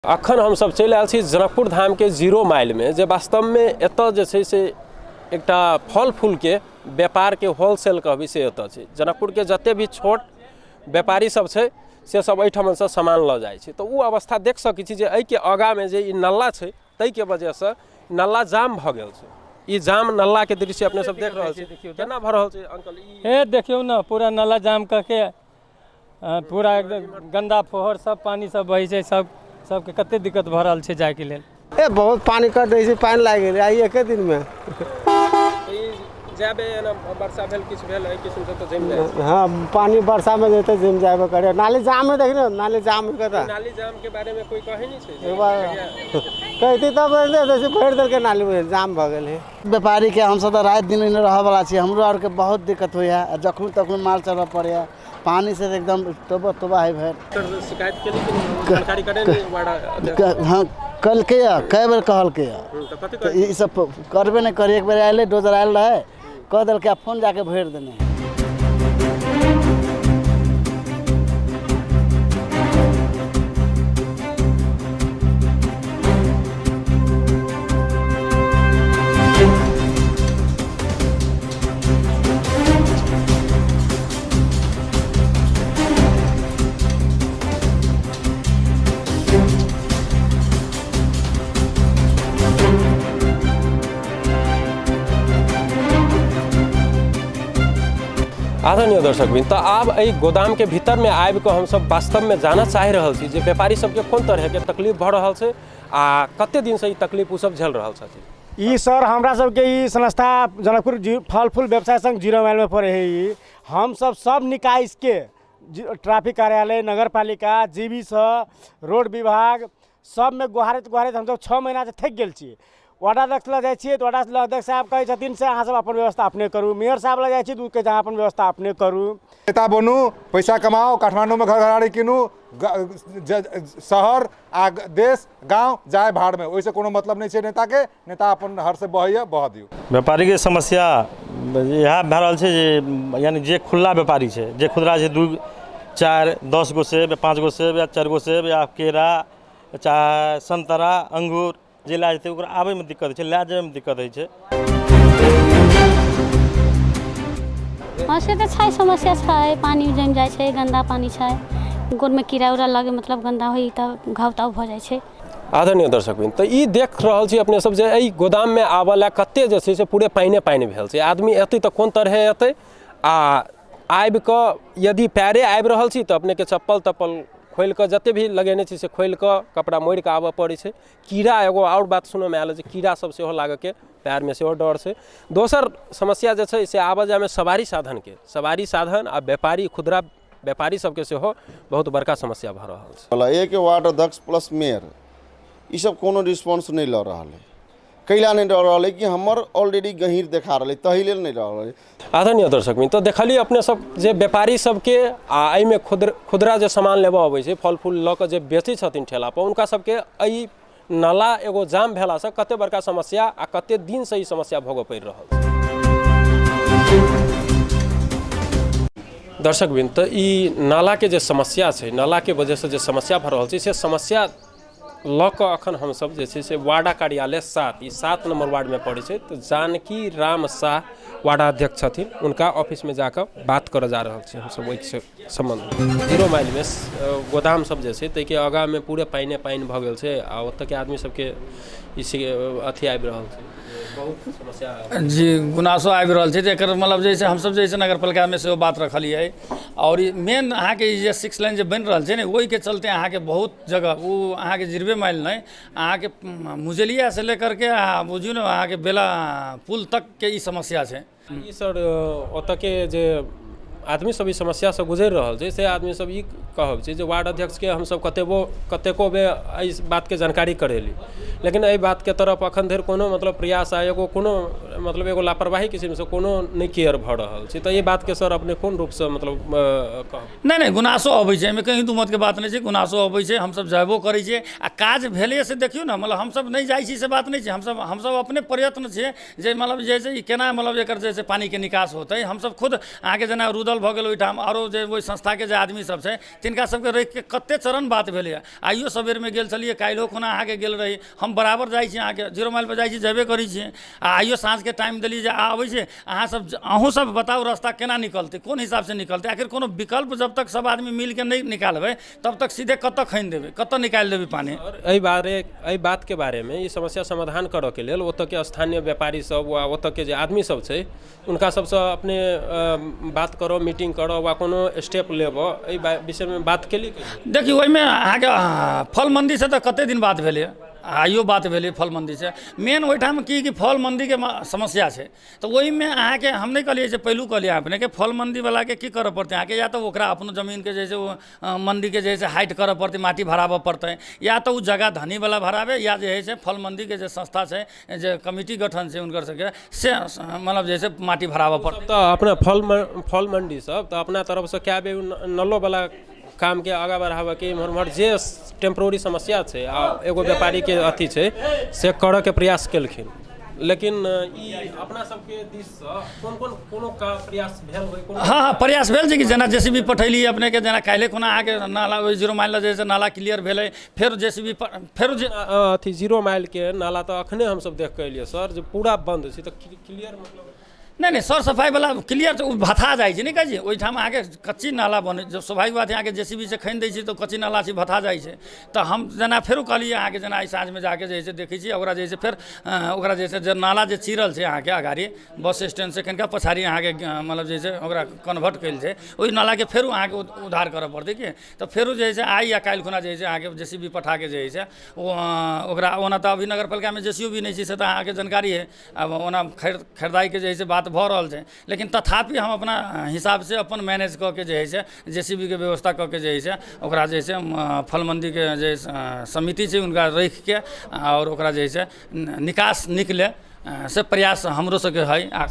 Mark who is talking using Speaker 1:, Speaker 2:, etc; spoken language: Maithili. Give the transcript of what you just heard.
Speaker 1: अखन हमसब चलि आयल छी जनकपुर धामके जीरो माइलमे, जे वास्तवमे एतऽ जे छै से एकटा फल फूलके व्यापारके होलसेल कहबै से एतऽ छै। जनकपुरके जते भी छोट व्यापारी सब छै से सब एहिठामसँ सामान लऽ जाइ छै। तऽ ओ अवस्था देख सकै छी जे एहिके आगाँमे जे ई नल्ला छै ताहिके वजहसँ नल्ला जाम भऽ गेल छै। ई जाम नल्लाके दृश्य अपने सब देख रहल छी। केना भऽ रहल छै अंकल ई?
Speaker 2: हे देखियौ ने, पूरा नाला जाम कऽ के पूरा एकदम गन्दा फोहर सब पानी सब बहै छै, सब सबके कते दिक्कत भऽ रहल छै जाइके लेल।
Speaker 3: ए बहुत पानी कट दै छै, पानि लागि गेलै आइ एके दिनमे।
Speaker 1: ई जाबे एना वर्षा भेल किछु भेल एहि किस्मसँ तऽ जमि जाइ छै।
Speaker 3: हँ, पानि वर्षामे जेतै जमि जाबे करे। नाली जाम है, देखी ने नाली जाम है कतऽ।
Speaker 1: नाली जाम के बारे में कोई कहै नहि छै?
Speaker 3: एक बार कहती तब भरि देलकै, नाली जाम भऽ गेल है।
Speaker 4: व्यापारीके हमसब तऽ राति दिन एने रहऽवला छी, हमरो आरके बहुत दिक्कत होइए, जखन तखन माल चढ़बऽ पड़ैए, पानिसँ तऽ एकदम तोबा तोबा है भरि।
Speaker 1: सर शिकायत केली कि नहि? जानकारी करे नहि वार्ड अध्यक्ष?
Speaker 4: हँ, कहलकैए, कए बेर कहलकैए।
Speaker 1: तऽ कथी?
Speaker 4: तऽ ई सब करबे नहि करै। एक बेर आयलै, डोजर आयल रहै, कऽ देलकै आ फोन जाके भरि देने है।
Speaker 1: आदरणीय दर्शकवृन्द, तऽ आब एहि गोदामके भीतरमे आबि कऽ हमसब वास्तवमे जानऽ चाहि रहल छी जे व्यापारी सबके कोन तरहके तकलीफ भऽ रहल छै आ कते दिनसँ ई तकलीफ ओसब झेल रहल छथिन।
Speaker 5: ई सर हमरा सबके ई संस्था जनकपुर फल फूल व्यवसाय संघ जीरो माइलमे पड़ै है। ई हमसब सब निकायके ट्रैफिक कार्यालय, नगरपालिका, जीबीसँ, रोड विभाग सबमे गुहारैत गुहारैत हमसब 6 महीनासँ थाकि गेल छी। वार्डाध्यक्ष लग जाइ छियै तऽ वार्डाध्यक्ष साहब कहै छथिन से अहाँ सब अपन व्यवस्था अपने करू। मेयर साहब लग जाइ छियै तऽ ओ कहै छै अहाँ अपन व्यवस्था अपने करू।
Speaker 6: नेता बनू, पैसा कमाउ, काठमाण्डूमे घर घराड़ी कीनू, शहर आ देश गाँव जाय भाड़मे, ओहिसँ कोनो मतलब नहि छै नेताके। नेता अपन हर से बहैए, बहऽ दियौ।
Speaker 7: व्यापारीके समस्या इएह भए रहल छै जे यानि जे खुल्ला व्यापारी छै, जे खुदरा छै, 2 4 10 गो सेब, 5 गो सेब या 4 गो सेब या केरा चाहे संतरा अंगूर जे लए जेतै, ओकरा आबैमे दिक्कत होइ छै, लए जाइमे दिक्कत होइ छै।
Speaker 8: हँ, से तऽ छै, समस्या छै। पानि जमि जाइ छै, गन्दा पानि छै, गोरमे कीड़ा उड़ा लगे, मतलब गन्दा होइ तऽ घाव ताव भऽ जाइ छै।
Speaker 1: आदरणीय दर्शकवृन्द, तऽ ई देख रहल छी अपने सब जे एहि गोदाममे आबऽ लए कते जे छै से पूरे पानिए पानि भेल छै। आदमी एतै तऽ कोन तरहे एतै? आ आबि कऽ यदि पैरे आबि रहल छी तऽ अपनेके चप्पल तप्पल खोलि कऽ, जते भी लगेने छी से खोलि कऽ, कपड़ा मोड़ि कऽ आबऽ पड़ै छै। कीड़ा, एगो आओर बात सुनऽमे आयल जे कीड़ा सब सेहो लागऽके पैरमे सेहो डर छै। दोसर समस्या जे छै से आबऽ जायमे सवारी साधनके, सवारी साधन आ व्यापारी, खुदरा व्यापारी सबके सेहो बहुत बड़का समस्या भऽ रहल छै।
Speaker 9: वाला एक वार्ड अध्यक्ष प्लस मेयर ई सब कोनो रिस्पॉन्स नहि लऽ रहल है। कैला नहि लऽ रहल है कि हमर ऑलरेडी गहीँर देखा रहल है, ताहि लेल नहि लऽ रहल है।
Speaker 1: आदरणीय दर्शक मित्र, तऽ देखलियै अपने सब जे व्यापारी सबके आ एहिमे खुदरा जे सामान लेबऽ अबै छै, फल फूल लऽ कऽ जे बेचै छथिन ठेला पर, हुनका सबके एहि नाला एगो जाम भेलासँ कते बड़का समस्या आ कते दिनसँ ई समस्या भोगऽ पड़ि रहल छै। दर्शक वृन्द, तऽ ई नालाके जे समस्या छै, नालाके वजहसँ जे समस्या भऽ रहल छै, से समस्या लऽ कऽ अखन हमसब जे छै से वार्डा कार्यालय 7, ई 7 नम्बर वार्डमे पड़ै छै, तऽ जानकी राम शाह वार्डाध्यक्ष छथिन, हुनका ऑफिसमे जाकऽ बात करऽ जा रहल छी हमसब ओहिसँ सम्बन्धमे। जीरो माइलमे गोदाम सब जे छै ताहिके आगाँमे पूरे पानिए पानि भऽ गेल छै आ ओतऽके आदमी सबके ई अथी आबि रहल छै, बहुत समस्या
Speaker 10: जी गुनासो आबि रहल छै। एकर मतलब जे छै हमसब जे छै नगरपालिकामे सेहो बात रखलियै। आओर ई मेन अहाँके ई जे 6 लाइन जे बनि रहल छै ने, ओहिके चलते अहाँके बहुत जगह ओ अहाँके जीरबे माइल नहि, अहाँके मुजलियासँ लेकरके आ बुझियौ ने अहाँके बेला पुल तकके ई समस्या छै।
Speaker 1: ई सर ओतऽके जे आदमी सब ई समस्यासँ गुजरि रहल छै से आदमी सब ई कहब छै जे वार्ड अध्यक्षके हमसब कतेको बेर एहि बातके जानकारी करेली, लेकिन एहि बातके तरफ अखन धरि कोनो मतलब प्रयास आ एगो कोनो मतलब एगो लापरवाही किसिमसँ कोनो नहि केयर भऽ रहल छै। तऽ एहि बातके सर अपने कोन रूपसँ मतलब कहब?
Speaker 10: नहि नहि, गुनासो अबै छै, एहिमे कहीं दू मतके बात नहि छै। गुनासो अबै छै, हमसब जेबो करै छियै आ काज भेलै से देखियौ ने, मतलब हमसब नहि जाइ छी से बात नहि छै। हमसब अपने प्रयत्न छियै जे मतलब जे छै ई केना मतलब एकर जे छै पानिके निकास होतै। हमसब खुद अहाँके जेना रुदल भऽ गेल ओहिठाम, आरो जे ओहि संस्थाके जे आदमी सब छै तिनका सबके राखिके कते चरण बात भेलैए। आइयो सबेरमे गेल छलियै, काल्हिओ खुना अहाँके गेल रही, हम बराबर जाइ छी, अहाँके 0 माइलपर जाइ छी, जेबे करै छियै। आ आइयो साँझके टाइम देलियै जे आबै छै अहाँ सब, अहूँ सब बताउ रास्ता केना निकलतै, कोन हिसाबसँ निकलतै। आखिर कोनो विकल्प जब तक सब आदमी मिलके नहि निकालबै तब तक सीधे कतऽ खनि देबै, कतऽ निकालि देबै पानि।
Speaker 1: एहि बातके बारेमे ई समस्या समाधान करऽके लेल ओतऽके स्थानीय व्यापारी सब वा ओतऽके जे आदमी सब छै उनका सबसँ अपने बात करऽ, मीटिंग करऽ वा कोनो स्टेप लेबऽ, एहि विषयमे बात केली?
Speaker 10: देखियौ, ओहिमे अहाँके फल मण्डीसँ तऽ कते दिन बात भेलैए, आइयो बात भेलै फल मण्डीसँ। मेन ओहिठाम की कि फल मण्डीके समस्या छै, तऽ ओहिमे अहाँके हम नहि कहलियै से पहिलू कहलियै अपनेके फल मण्डीवलाके की करऽ पड़तै अहाँके, या तऽ ओकरा अपनो जमीनके जे छै ओ मण्डीके जे है से हाइट करऽ पड़तै, माटी भराबऽ पड़तै, या तऽ ओ जगह धनीवला भराबै, या जे है से फल मण्डीके जे संस्था छै जे कमिटी गठन छै हुनकर सबके से मतलब जे है से माटी भराबऽ पड़तै।
Speaker 1: तऽ अपना फल मण्डी सब तऽ अपना तरफसँ कए बेर नलोवला कामके आगाँ बढ़ाबऽके इम्हर उम्हर जे टेम्प्रोरी समस्या छै आ एगो व्यापारीके अथी छै से करऽके प्रयास केलखिन, लेकिन ई अपना सबके दिससँ कोन कोन कोनो प्रयास भेल होइ?
Speaker 10: हाँ हाँ, प्रयास भेल छै कि जेना जेसीबी पठेली अपनेके, जेना काल्हि कोना अहाँके नाला ओहि 0 माइल जे नाला क्लियर भेलै, फेर जेसीबी फेर जे
Speaker 1: अथी 0 माइलके नाला तऽ अखने हमसब देख कऽ एलियै सर जे पूरा बन्द छै, तऽ क्लियर मतलब
Speaker 10: नहि नहि, सर सफाइवला क्लियर तऽ ओ भथा जाइ छै, नहि कहै छी ओहिठाम अहाँके कच्ची नाला बनै, जब स्वाभाविक बात अहाँके जेसीबी से खनि दै छै तऽ कच्ची नाला छै भथा जाइ छै। तऽ हम जेना फेरो कहलियै अहाँके जेना आइ साँझमे जाके जे है से देखै छी ओकरा जे है से फेर ओकरा जे है से जे नाला जे चिरल छै अहाँके अगाडि बस स्टैंडसँ कनिका पछाड़ी अहाँके मतलब जे छै ओकरा कन्वर्ट कयल छै, ओहि नालाके फेरो अहाँके उद्धार करऽ पड़तै कि, तऽ फेरो जे है से आइ या काल्हि खुना जे है से अहाँके जेसीबी पठाके जे है से ओ ओकरा। ओना तऽ अभी नगरपालिकामे जेसीबी नहि छै से तऽ अहाँके जानकारी है, आब ओना खरीदाइके जे है से बात भऽ रहल छै, लेकिन तथापि हम अपना हिसाबसँ अपन मैनेज कऽ के जे है से जेसीबीके व्यवस्था कऽ के जे है से ओकरा जे है से फल मण्डीके जे समिति छै हुनका राखिके आओर ओकरा जे है से निकास निकले से प्रयास हमरो सबके है।